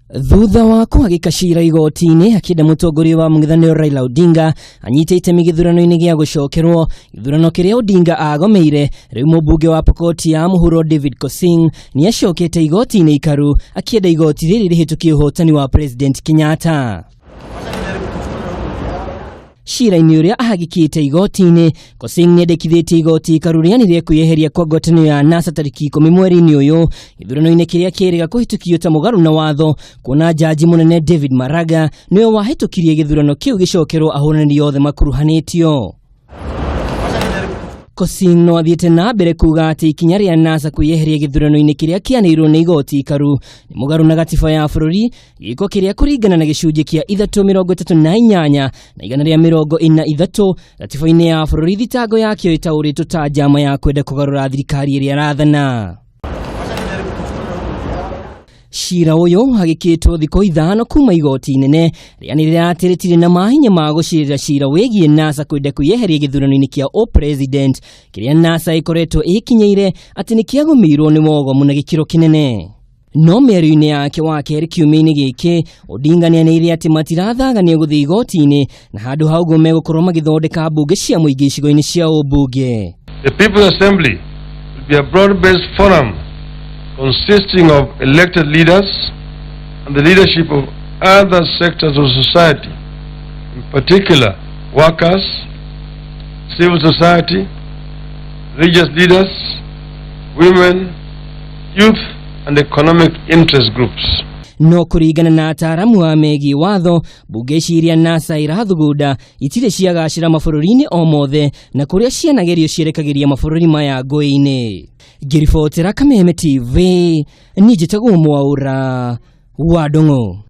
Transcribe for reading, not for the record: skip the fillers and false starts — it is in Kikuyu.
Thutha wa kũhagĩka cira igoti-inĩ akĩenda mũtongoria wa mũng'ethanĩro Raila Odinga anyite itemi gĩthurano-inĩ gĩa gũcokerwo gĩthurano kĩrĩa Odinga agomeire, rĩu mũmbunge wa Pokot ya mũhuro David Kosing nĩ acokete igoti-inĩ ikaru akĩenda igoti rĩrĩ rĩhĩtũkie ũhotani wa President Kenyatta. Cira-inĩ ũrĩa ahagĩkĩte igoti-inĩ, Kosing nĩendekithĩtie igoti ikaru rĩanĩrĩre kwĩyeheria kwa ngwatanĩro ya NASA tarĩki 10 mweri-inĩ ũyũ gĩthurano-inĩ kĩrĩa kĩrĩga kũhĩtũkio ta mũgarũ na watho, kuona jaji mũnene David Maraga nĩwe wahĩtũkirie gĩthurano kĩu gĩcokerwo ahũranĩri othe makuruhanĩtio. Kosing no athiĩte na mbere kuga atĩ ikinya rĩa NASA kwĩyeheria gĩthurano-inĩ kĩrĩa kĩanĩrĩirwo nĩ igoti ikaru nĩ mũgarũ na gatiba ya bũrũri, gĩko kĩrĩa kũringana na gĩcunjĩ kĩa 338 na 143 gatiba-inĩ ya bũrũri thitango yakĩo ĩtaũrĩtwo ta njama ya kwenda kũgarũra thirikari ĩrĩa ĩrathana. Cira ũyũ hagĩkĩtwo thikũ 5 kuma igoti inene rĩanĩrĩra atĩ rĩtirĩ na mahinya ma gũcirĩra cira wĩgiĩ NASA kwenda kwĩyeheria gĩthurano-inĩ kĩa ũpresident kĩrĩa NASA ĩkoretwo ĩkinyĩire atĩ nĩ kĩagũmĩirwo nĩ wogomu na gĩkĩro kĩnene. No mĩario-inĩ yake wa kerĩ kiumia-inĩ gĩkĩ, Odinga nĩanĩrĩire atĩ matirathagania gũthiĩ igoti-inĩ na handũ ha ũguo megũkorwo magĩthondeka mbunge cia mũingĩ icigo-inĩ cia ũmbunge. The People's Assembly will be a broad-based forum consisting of elected leaders and the leadership of other sectors of society, in particular workers, civil society, religious leaders, women, youth and economic interest groups. No kũringana na ataaramu a megiĩ watho, mbunge ici iria NASA irathugunda itirĩ ciagacĩra mabũrũri-inĩ o mothe na kũrĩa cianagerio cierekagĩria mabũrũri maya ngũĩ-inĩ. Ngĩribotera Kameme TV, niĩ njĩtagwo Mwaũra wa Ndung'u.